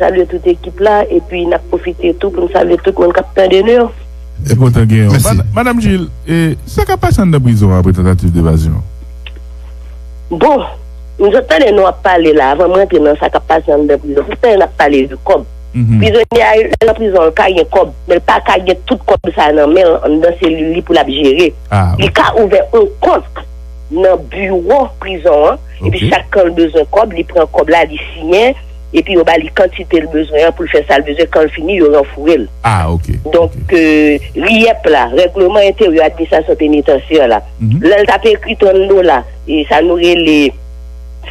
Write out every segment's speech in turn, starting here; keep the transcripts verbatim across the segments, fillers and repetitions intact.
salye tout ekip la, epi n ap pwofite tou pou n salye tout moun k ap tande nou yo. E kontan gen yon. Mèsi. Mad- Madam Gilles, e, sa k ap pase anndan prizon an apre tantativ devazyon? Bon, m sot tande nou ap pale la, avan m rantre nan sa k ap pase anndan prizon, m sot tande n ap pale de kòb. Mhm. Prizonye a, lè l nan prizon, l ka gen kòb, men l pa ka gen tout kòb sa nan men l anndan selil li pou l ap jere. Ah, li ka ouvè yon kont nan biwo prizon an, epi Ok. chak kan l bezwen kòb, li pran kòb la, li siyen, epi yo ba li kantite l bezwen an pou l fè sa l bezwen, kan l fini, yo ranfoure l. Ah, ok. Donk, Ok. euh, riyèp la, règleman enteryè administrasyon penitansyè la, Mhm. lè l t ap ekri trant dola, e sa nou rele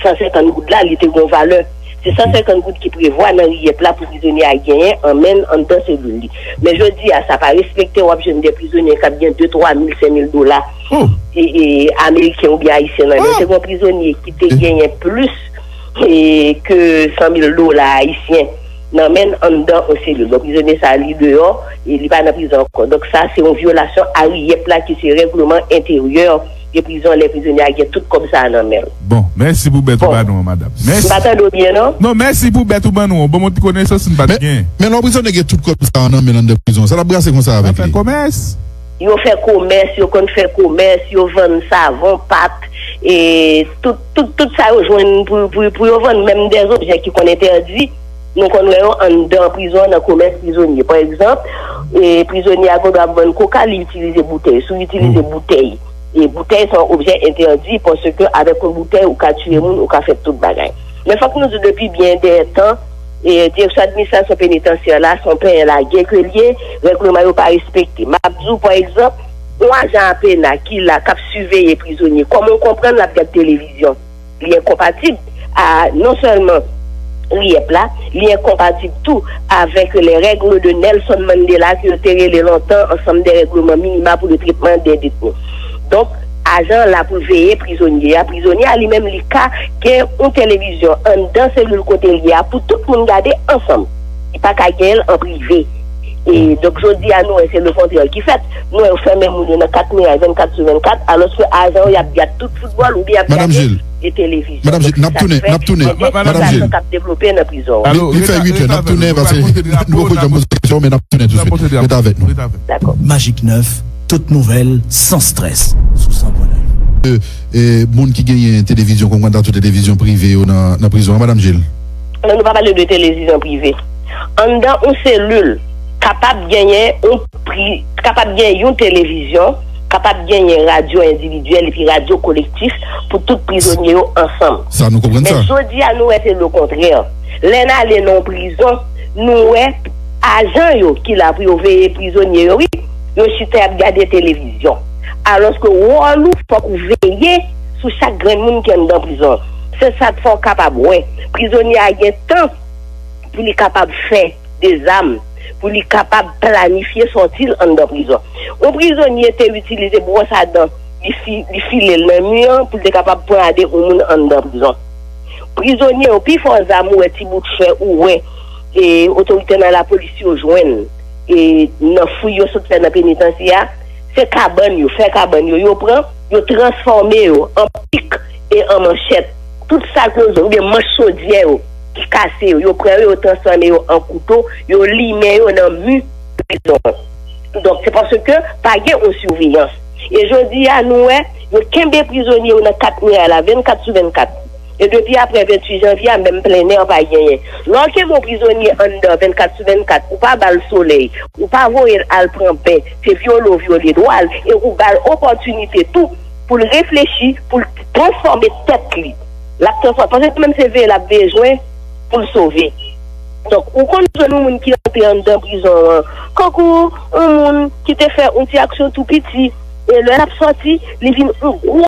san senkant goud la, li te gen yon valè. Se san senkant goud ki prevwa nan riyèp la pou prizonye a genyen an men l anndan selil li. Men jodi a, sa pa respekte, w ap jwenn de prizonye k ap gen de, twa mil, senk mil dola Oh. e, e, ameriken oubyen ayisyen nan men yo. Oh. Te gen yon prizonye ki te Eh. genyen plis e, ke san mil dola ayisyen nan men l anndan yon selil. Donk, prizonye sa a, li deyò, e li pa nan prizon ankò. Donk, sa, se yon vyolasyon a riyèp la, ki se règleman enteryè de prizon, lè prizonye a gen tout kòb sa a nan men l. Bon, mèsi pou bèt ou Bon. ban nou an, madanm. M Mèsi. pa tande w byen, non? Non, mèsi pou bèt ou ban nou an. Bon, mwen te konesans m pa t Men, gen. men lè yon prizonye gen tout kòb sa a nan men l anndan prizon, sa l ap brase konsa avèk Fè li? komès. Yo fè komès, yo konn fè komès, yo vann savon, pat, e tout, tout, tout sa yo jwenn pou, pou, pou yo vann, menm dè objè ki konn entèdi. Nou konn wè yo anndan prizon an nan komès prizonye. Pa egzanp, e, prizonye a gen dwa ap vann koka, li itilize boutèy. Si w itilize Hmm. boutèy, e boutèy se yon objè entèdi, paske avèk yon boutèy, ou ka tiye moun, ou ka fè tout bagay. Men fòk nou di, depi byen dè tan, e, direksyon administrasyon penitansyè la, se yon penyen lage ke l ye, règleman yo pa respekte. M ap di w, pa egzanp, yon ajan a pena ki la, k ap siveye prizonye, kòman w konprann l ap gad televizyon? Li enkonpatib a non sèlman riyèp la, li enkonpatib tou avèk les règles de Nelson Mandela ke yo te rele lontan ansanm de règleman minima pou le traitement des détenus. Donk, ajan an la pou l veye prizonye a. Prizonye a li menm, li ka gen yon televizyon anndan selil kote l ye a pou tout moun gade ansanm. Li pa ka gen l an prive. E donk, jodi a, nou wè se le kontrè ki fèt. Nou wè yo fèmen moun yo nan kat miray vennkat sou vennkat, alòske ajan yo y ap gad tout foutbòl oubyen y ap Madam gade Gilles. e televizyon. Madam Donk, Gilles, n ap tounen, n ap tounen. Madam Gilles. K ap devlope nan prizon an. Alo, Li fè reta, uit è, n ap tounen, paske nou poko janm poze kesyon, men n ap tounen touswit. Rete avèk nou. Dakò. Magic neuf, tout nouvèl, san strès, sou san pwen nèf. E, e, moun ki genyen televizyon, konprann ta tou televizyon prive yo nan, nan prizon an, Madam Gilles? Non, nou pa pale de televizyon prive. Anndan yon selil, kapab genyen yon pri, kapab gen yon televizyon, kapab genyen radyo endividyèl epi radyo kolektif pou tout prizonye yo ansanm. Sa, nou konprann sa. Men jodi a, nou wè se le kontrè. Lè n ale nan yon prizon, nou wè ajan yo ki la pou yo veye prizonye yo, wi, yo chita y ap gade televizyon. Alòske wòl ou, fòk ou veye sou chak grenn moun ki anndan prizon. Se sa k fè w kapab wè prizonye a gen tan pou li kapab fè de zam, pou li kapab planifye sòti l anndan prizon. Yon prizonye te itilize bwòs a dan, li fi-, li file l nan mi an pou l te kapab pwanyade yon moun anndan prizon. Prizonye yo, pifò zam ou wè, ti bout fè ou wè, e, otorite nan lapolis yo jwenn, e, nan fouy yo sot fè nan penitansye a, se kabann yo, fè kabann yo, yo pran, yo transfòme yo an pik e an manchèt. Tout sa ke yo jwenn, oubyen manch chodyè yo ki kase yo, yo pran yo, yo transfòme yo an kouto, yo limen yo nan mi prizon an. Donk, se paske pa gen yon siveyans. E jodi a, nou wè, yo kenbe prizonye yo nan kat miray la, vennkat sou vennkat. E depi apre venntuit janvye a, menm plenè pa genyen. Lè w kenbe yon prizonye anndan vennkat sou vennkat, ou pa ba l solèy, ou pa voye l al pran ben, se vyole w vyole dwa l, e ou ba l opòtinite tou pou l reflechi, pou l transfòme tèt li. L ap transfòme, paske li menm se veye l ap bezwen pou l sove. Donk, ou konn jwenn yon moun ki rantre anndan prizon an, kankou yon moun ki te fè yon ti aksyon tou piti, e lè l ap sòti, li vin yon gwo